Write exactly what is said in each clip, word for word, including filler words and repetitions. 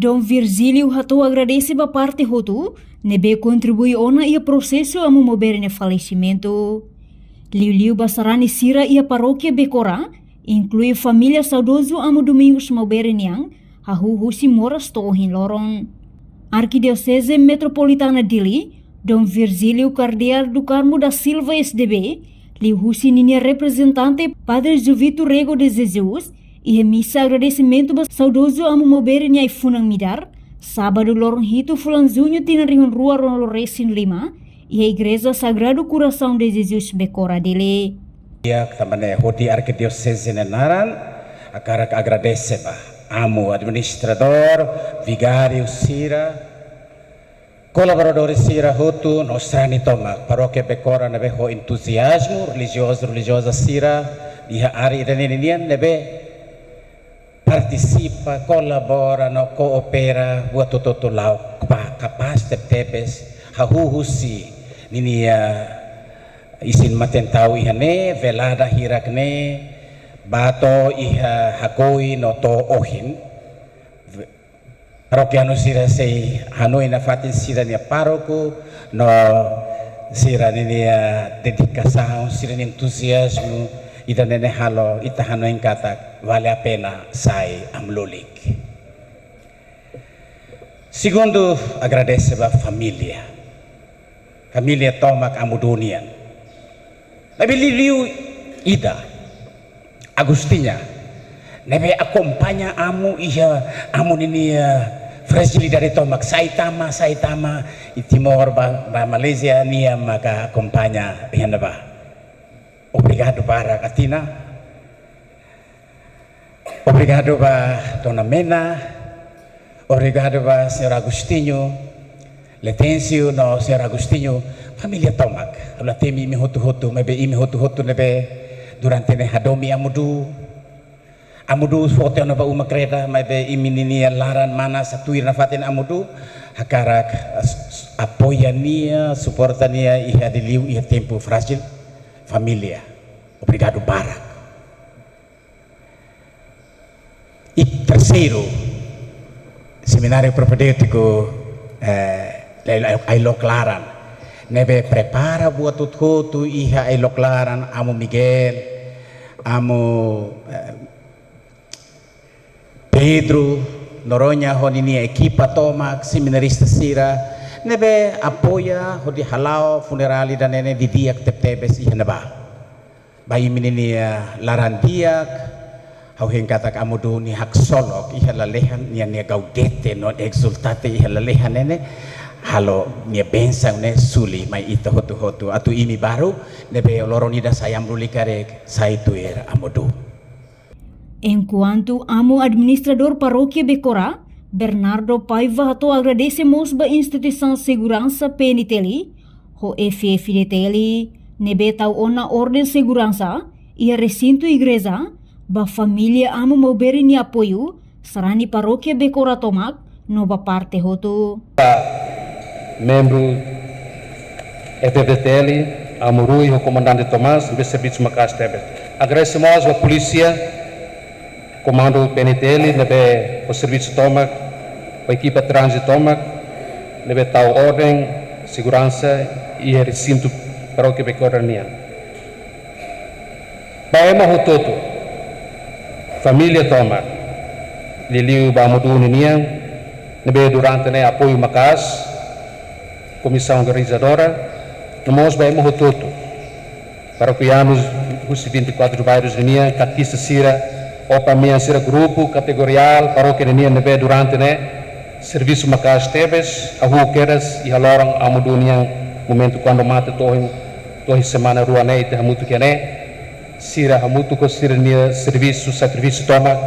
Dom Virgílio hato'o agradese ba parte hotu ne'ebé kontribui ona iha prosesu Amu Maubere nia falesimentu. Liuliu ba sarani sira iha parókia Becora, inklui família saudozu Amu Domingos Maubere nian, hahú husi moras to'o ohin loron. Arkidioseze Metropolitana Dili, Dom Virgílio Kardeál do Carmo da Silva S D B, liuhusi ninia reprezentante Padre Jovito Rego de Jesus, iha misa agradesimentu ba saudozu Amu Maubere nia ai-funan midar, sábadu loron hitu fulan juñu tinan rihun rua ruanulu resin lima, iha Igreja Sagrado Coração de Jesus Becora Dili. Iha tanba ne'e hodi arkidioseze nia naran, hakarak agradese ba Amu administradór, vigáriu sira, kolaboradór sira hotu no sarani tomak parókia Becora ne'ebé ho entuziazmu, relijiozu, relijioza sira iha área ida-ne'e nian ne'ebé partisipa, kolabora no koopera buat hotu-hotu la'o kapa-, kapás tebetebes, hahú husi ninia isin-matentau iha ne'e, velada hirak-ne'e, ba to'o iha Hakoi no to'o ohin. Ve-, Parokianu sira sei hanoin nafatin sira-nia pároku no sira-ninia dedikasaun, sira-nia entuziazmu, ida-ne'e ne'e halo ita hanoin katak vale a pena sai Amu Lulik. Segundu, agradese ba família. Família tomak Amu Dú nian. Maibé liuliu ida, Agustinha, ne'ebé akompaña Amu iha Amu ninia, eh, frajilidade tomak, sai tama, sai tama, iha Timor ba, ba Malázia, nia maka akompaña iha ne'ebá. Obrigadu barak, Atina. Obrigadu ba Dona Mena. Obrigadu ba Señór Agostinho, Leténcio no Señór Agostinho, família tomak. Ha'u la temi imi hotu-hotu, maibé imi hotu-hotu ne'ebé durante ne'e hadomi Amu Dú. Amu Dú foti ona ba uma kreda, maibé imi ninia laran manas atu tuir nafatin Amu Dú. Hakarak, eh, apoia nia, suporta nia iha liuliu iha tempu frájil. Família, obrigadu barak. I terseiru, Semináriu Propedéutiku, eh, Ai-, Ai-, Ailok Laran. Ne'ebé prepara buat hotu-hotu iha Ailok Laran, Amu Miguel, Amu, eh, Pedro Noronha ho ninia ekipa tomak, seminarista sira, ne'ebé apoia hodi hala'o funerál ida-ne'e ne'e didi'ak tebetebes iha ne'ebá. Ba imi ninia laran di'ak, ha'u hein katak Amu Dú nia haksolok iha lalehan, nia, nia gaudete no exultate iha lalehan ne'e ne'e, halo nia bensaun ne'e suli mai ita hotu-hotu. Atu imi balu ne'ebé loron ida sai Amu Lulik karik, sai tuir Amu Dú. Enkuantu Amu Administradór Parókia Becora, Bernardo Paiva hato'o agradese mós ba instituisaun seguransa P N T L ho F F D T L, ne'ebé tau ona orden seguransa iha resintu igreja, ba família Amu Maubere nia apoiu, sarani parókia Becora tomak, no ba parte hotu. Membru F F D T L, Amu Rui ho Komandante Tomás, ne'ebé servisu maka'as tebes. Agradese mós ba polísia, Komandu P N T L, ne'ebé ho servisu tomak, ho ekipa tránzitu tomak, ne'ebé tau orden seguransa iha resintu parókia Becora nian. Ba ema hotu-hotu, família tomak, liuliu ba Amu Dú ninian, ne'ebé durante ne'e apoiu maka'as, komisaun organizadora, no mós ba ema hotu-hotu, parokianu husi vinte e quatro bairros ninian, katekista sira, opa mian sira, grupu kategoriál parókia ninian ne'ebé durante ne'e servisu maka'as tebes, hahú kedas iha loron Amu Dú nian, momentu kuandu mate to'o ohin, to'o ohin semana rua ne'e ita hamutuk iha ne'e, sira hamutuk ho sira-nia servisu, sakrifísiu tomak,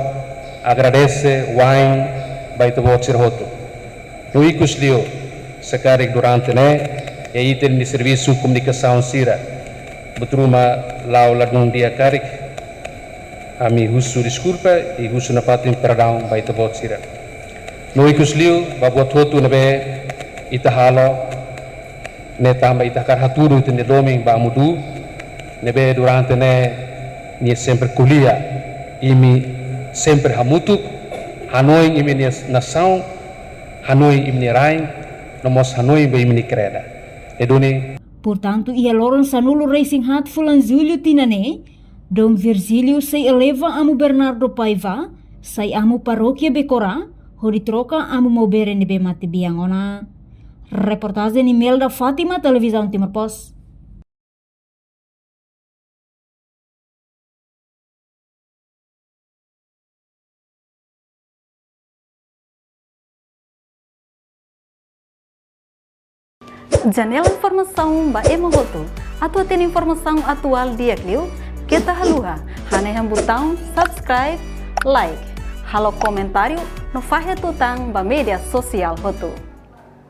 agradese wa'in ba ita-boot sira hotu. No ikus liu, se karik durante ne'e, iha ita-nia servisu komunikasaun sira, buat ruma la'o ladún di'ak karik, ami husu deskulpa i husu nafatin perdaun ba ita-boot sira. No ikus liu, ba buat hotu ne'ebé ita halo, ne'e tanba ita hakarak hatudu ita-nia domin ba Amu Dú, ne'ebé durante ne'e nia sempre ko'alia, imi sempre hamutuk, hanoin imi-nia nasaun, Hanoin imi-nia rain, no mós hanoin ba imi-nia kreda. Ne'e duni. Portantu, iha loron sanulu-resin-haat fulan Jullu tinan ne'e, Dom Virgílio sei eleva Amu Bernardo Paiva sai Amu Parókia Becora, hodi troka Amu Maubere ne'ebé matebian ona. Reportajen Imelda Fátima, Televizaun Timor Post. Janela informasaun ba ema hotu. Atu hatene informasaun atuál di'ak liu, keta haluha hanehan butaun subscribe, like, halo komentáriu no fahe tutan ba média sosiál hotu.